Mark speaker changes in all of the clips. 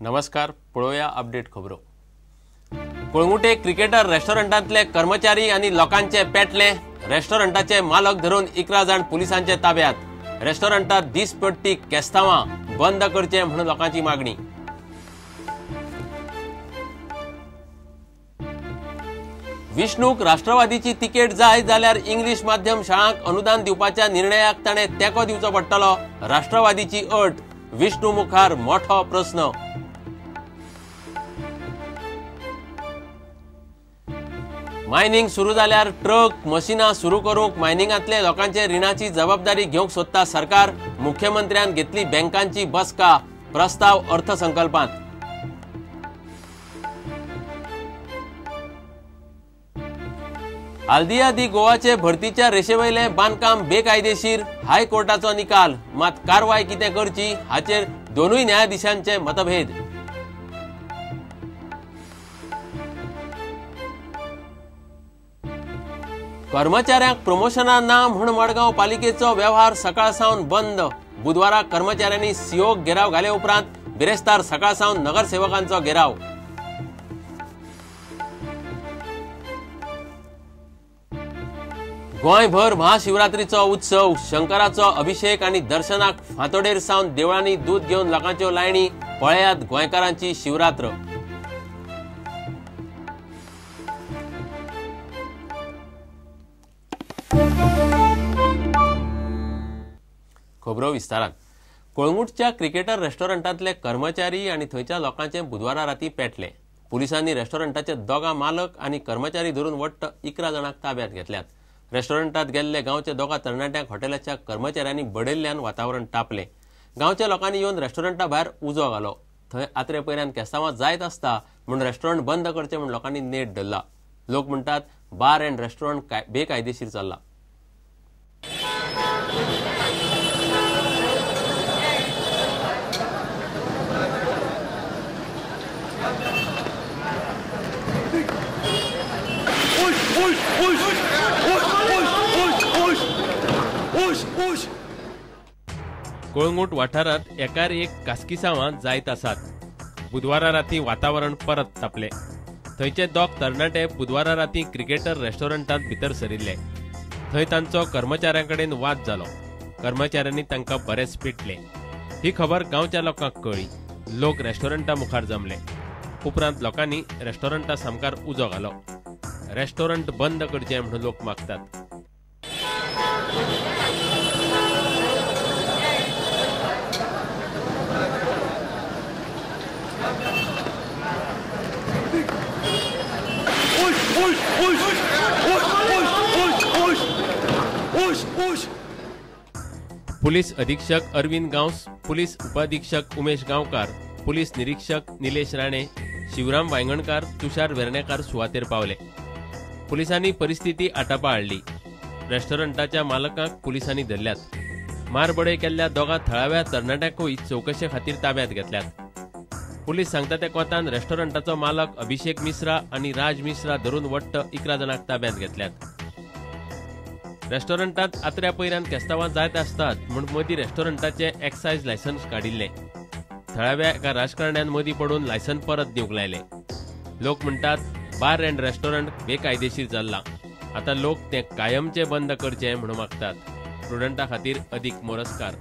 Speaker 1: नमस्कार, पळोवया अपडेट खबरो. कळंगूटे क्रिकेटर रेस्टॉरंटांतले कर्मचारी आनी लोकांचे पेटले. रेस्टॉरंटाचे मालक धरून 11 जाण पुलिसांचे ताब्यात. रेस्टॉरंटात दिसपट्टी केस्तांवां बंद करचे म्हणून लोकांची मागणी. विष्णूक राष्ट्रवादीची तिकेट जाय जाल्यार इंग्लीश माध्यम शाळांक अनुदान दिवपाच्या निर्णयाक ताणें तेंको दिवचो पडटलो. राष्ट्रवादीची अट. विष्णू मुखार मोठो प्रस्न. मायनिंग सुरू जाल्यार ट्रक मशिनां सुरू करूंक मायनिंगांतले लोकांचे रिणाची जबाबदारी घेवंक सोदता सरकार. मुख्यमंत्र्यान घेतली बँकांची बसका. प्रस्ताव अर्थसंकल्पांत. आल्दिया दी गोवाचे भरतीच्या रेशेवयले बांदकाम बेकायदेशीर. हायकोर्टाचो निकाल. मात कारवाय कितें करची हाचेर दोनूय न्यायाधीशांचे मतभेद. कर्मचाऱ्यांक प्रमोशनां ना म्हूण मडगांव पालिकेचो वेव्हार सकाळ सावन बंद. बुधवारा कर्मचाऱ्यांनी सीओक घेराव घाले उपरांत बिरेस्तार सकाळ सावन नगरसेवकांचो घेराव. गोंयभर महाशिवरात्रीचो उत्सव. शंकराचो अभिषेक आनी दर्शनाक फांतोडेर सावन देवळांनी दूद घेवन लोकांच्यो लायणी. पळयात गोंयकारांची शिवरात्र. खबरो विस्तारान. कळंगूटच्या क्रिकेटर रेस्टॉरंटांतले कर्मचारी आनी थंयच्या लोकांचे बुधवारा राती पेटले. पुलिसांनी रेस्टॉरंटाचे दोगां मालक आनी कर्मचारी धरून वट्ट 11 जाणांक ताब्यात घेतल्यात. रेस्टॉरंटात गेल्ले गांवचे दोगां तरणाट्यांक हॉटेलाच्या कर्मचाऱ्यांनी बडयल्ल्यान वातावरण तापलें. गांवच्या लोकांनी येवन रेस्टॉरंटा भायर उजो घालो. थंय आत्रे पयऱ्यान केस्तांवां जायत आसता म्हूण रेस्टॉरंट बंद करचें म्हूण लोकांनी नेट धरला. लोक म्हणटात बार अँड रेस्टॉरंट बेकायदेशीर चल्ला. कळंगूट वाठारांत एकार एक कास्किसांवां जायत आसात. बुधवारा राती वातावरण परत तापलें. थंयचे दोग तरणाटे बुधवारा राती क्रिकेटर रेस्टॉरंटांत भितर सरिल्ले. थंय तांचो कर्मचाऱ्यां कडेन वाद जालो. कर्मचाऱ्यांनी तांकां बरेच पिटले. ही खबर गांवच्या लोकांक कळ्ळी. लोक रेस्टॉरंटा मुखार जमले. उपरांत लोकांनी रेस्टॉरंटा सामकार उजो घालो. रेस्टॉरंट बंद करचें म्हणून लोक मागतात. पुलीस अधीक्षक अरविंद गांवस, पुलीस उपअधीक्षक उमेश गांवकार, पुलीस निरीक्षक निलेश राणे, शिवराम वायंगणकार, तुषार वेर्णेकार सुवातेर पावले. पुलिसांनी परिस्थिती आटापा हाडली. रेस्टॉरंटाच्या मालकांक पुलिसांनी धरल्यात. मारबडय केल्ल्या दोगां थळाव्या तरणाट्यांकूय चवकशे खातीर ताब्यात घेतल्यात. पुलीस सांगता त्या कोतान रेस्टॉरंटाचो मालक अभिषेक मिश्रा आनी राज मिश्रा धरून वट्ट 11 जाणांक ताब्यात घेतल्यात. रेस्टॉरंटांत आत्र्या पयऱ्यान केस्तांवां जायत आसतात म्हूण मदीं रेस्टॉरंटाचें एक्सायज लायसन्स काडिल्लें. थळाव्या एका राजकारण्यान मदीं पडून लायसन परत दिवंक लायलें. लोक म्हणटात बार अँड रेस्टॉरंट बेकायदेशीर चल्लां. आतां लोक तें कायमचें बंद करचें म्हणून मागतात. प्रुडंटा खातीर अदीक मोरजकार.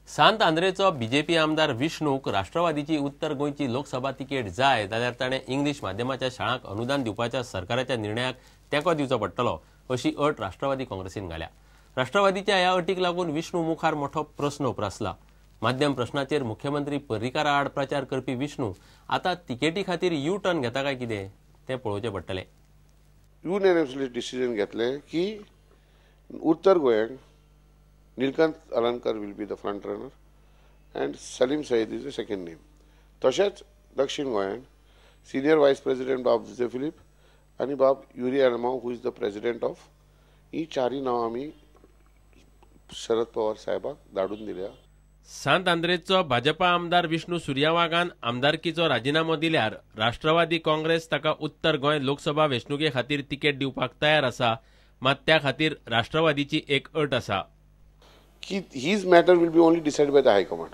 Speaker 1: सांत आंद्रेचो बीजेपी आमदार विष्णूक राष्ट्रवादीची उत्तर गोंयची लोकसभा तिकेट जाय जाल्यार ताणें इंग्लीश माध्यमाच्या शाळांक अनुदान दिवपाच्या सरकाराच्या निर्णयाक तेंको दिवचो पडटलो अशी अट राष्ट्रवादी काँग्रेसीन घाल्या. राष्ट्रवादीच्या ह्या अटीक लागून विष्णू मुखार मोठो प्रस्न उप्रासला. माध्यम प्रश्नाचेर मुख्यमंत्री पर्रीकारा आड प्रचार करपी विष्णू आतां तिकेटी खातीर यू टर्न घेता काय कितें तें पळोवचें पडटलें.
Speaker 2: युनॅनिमसली डिसिजन घेतलें की उत्तर गोंयांत Nilkanth Alangkar will be the front runner and Salim Said is the second name. तशेंच दक्षिण गोंयांत सिनियर वायस प्रेसिडेंट बाब जुजे फिलीप आनी बाब Yuri Alemao who is the president of, ही चारय नांवां आमी शरद पवार साहेबाक धाडून दिल्या.
Speaker 1: सांत आंद्रेचो भाजपा आमदार विष्णू सुर्या वाघान आमदारकीचो राजिनामो दिल्यार राष्ट्रवादी काँग्रेस ताका उत्तर गोंय लोकसभा वेंचणुके खातीर तिकेट दिवपाक तयार आसा. मात त्या खातीर राष्ट्रवादीची एक अट आसा
Speaker 2: की his matter will be only decided by the high command.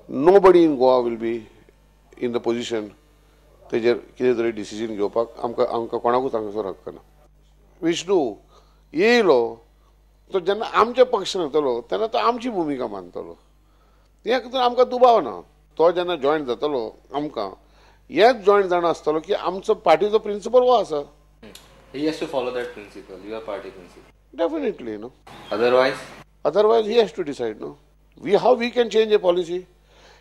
Speaker 2: Nobody in Goa will be in the position तेजेर कितें तरी डिसिजन घेवपाक. आमकां आमकां कोणाकूच हांगासर हक्क ना. विष्णू येयलो तो जेन्ना आमच्या पक्षान येतलो तेन्ना तो आमची भुमिका मानतलो, हें आमकां दुबाव ना. तो जेन्ना जॉयन जातलो आमकां हेच जॉयन जाणा आसतलो की आमचो पार्टीचो प्रिंसिपल हो आसा.
Speaker 3: He has to follow that principle, your party principle.
Speaker 2: Definitely, no.
Speaker 3: Otherwise?
Speaker 2: Otherwise, he has to decide, no. How we can change a policy?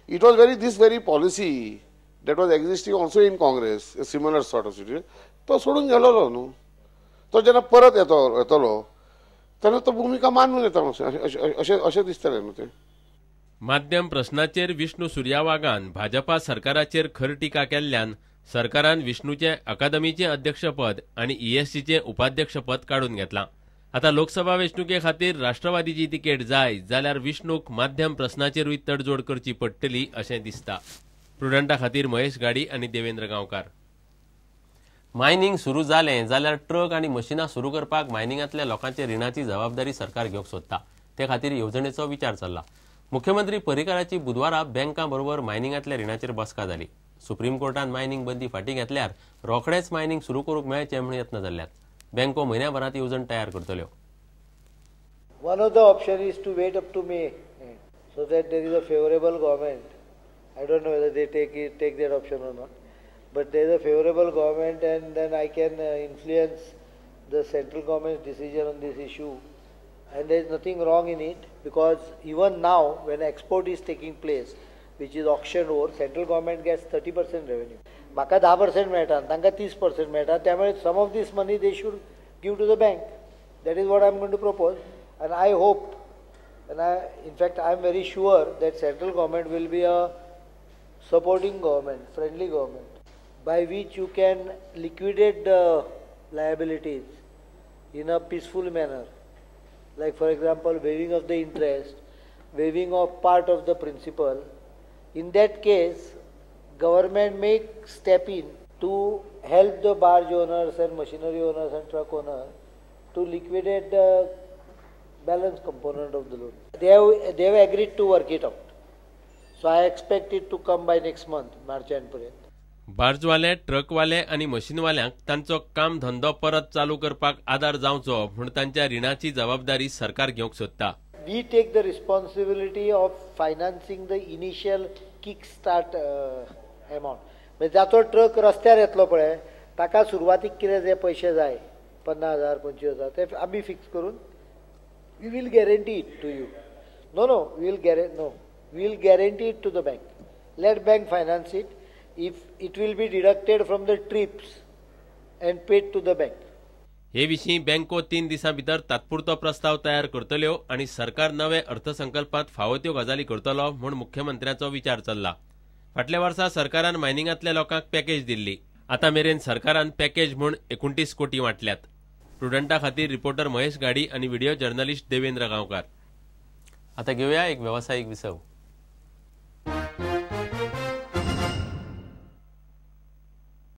Speaker 2: It was this very policy that was existing also in Congress, a similar sort of situation. तो सोडून गेलोलो न्हू. तो जेन्ना परत येतलो तेन्ना तो भुमिका मानून येता अशें अशें दिसतलें न्हू तें.
Speaker 1: माध्यम प्रश्नाचेर विष्णू सुर्या वाघान भाजपा सरकाराचेर खर टिका केल्ल्यान सरकारान विष्णूचे अकादमीचे अध्यक्षपद आनी ईएससीचे उपाध्यक्षपद काडून घेतलां. आतां लोकसभा वेंचणुके खातीर राष्ट्रवादीची तिकेट जाय जाल्यार विष्णूक माध्यम प्रश्नाचेरूय तडजोड करची पडटली अशें दिसता. प्रुडंटा खातीर महेश गाडी आनी देवेंद्र गांवकार. मायनिंग सुरू जालें जाल्यार ट्रक आनी मशिनां सुरू करपाक मायनिंगांतल्या लोकांच्या रिणाची जबाबदारी सरकार घेवंक सोदता. ते खातीर येवजणेचो विचार चल्ला. मुख्यमंत्री पर्रीकाराची बुधवारा बँकां बरोबर मायनिंगांतल्या रिणाचेर बसका जाली. सुप्रीम कोर्टान मायनिंग बंदी फाटीं घेतल्यार रोखडेंच मायनिंग सुरू करूंक मेळचें म्हूण यत्न जाल्ल्यात. बँको म्हयन्याभरांत येवजण तयार करतल्यो.
Speaker 4: One of the option is to wait up to May so that there is a favourable government. I don't know whether they take that option or not, but there is a favourable government and then I can influence the central government's decision on this issue. And there is nothing wrong in it, because even now when export is taking place, which is auction ore, central government gets 30% revenue. म्हाका 10% मेळटा, तांकां 30% मेळटा. त्यामुळे some of this money they should give to the bank. That is what I am going to propose. And I hope, and I in fact I am very sure that central government will be a supporting government, friendly government, by which you can liquidate the liabilities in a peaceful manner. Like for example, waiving of the interest, waiving of part of the principal. In that case, government may step in to help the barge owners and machinery owners and truck owners to liquidate the balance component of the loan. They have agreed to work it out. So I expect it to come by next month, March end पर्यंत.
Speaker 1: बार्जवाले, ट्रकवाले आनी मशीनवाल्यांक तांचो काम धंदो परत चालू करपाक आदार जावचो म्हूण तांच्या रिणाची जबाबदारी सरकार घेवंक सोदता.
Speaker 4: We take the responsibility of financing the initial kick start amount. म्हणजे जाचो ट्रक रस्त्यार येतलो पळय ताका सुरवातीक कितें जे पयशे जाय 50,000 25,000 ते आमी फिक्स करून we will guarantee it to you. No no, we will guarantee it to the bank. Let bank finance it. If it will be deducted from the trips and paid to the bank.
Speaker 1: हे विशीं बँको 3 दिसां भितर तात्पुरतो प्रस्ताव तयार करतल्यो आनी सरकार नवे अर्थसंकल्पांत फावो त्यो गजाली करतलो म्हूण मुख्यमंत्र्याचो विचार चल्ला. फाटल्या वर्सा सरकारान मायनिंगांतल्या लोकांक पॅकेज दिल्ली. आतां मेरेन सरकारान पॅकेज म्हूण 29 कोटी वांटल्यात. प्रुडंटा खातीर रिपोर्टर महेश गाडी आनी व्हिडिओ जर्नलिस्ट देवेंद्र गांवकार. आतां घेवया एक वेवसायीक विसव.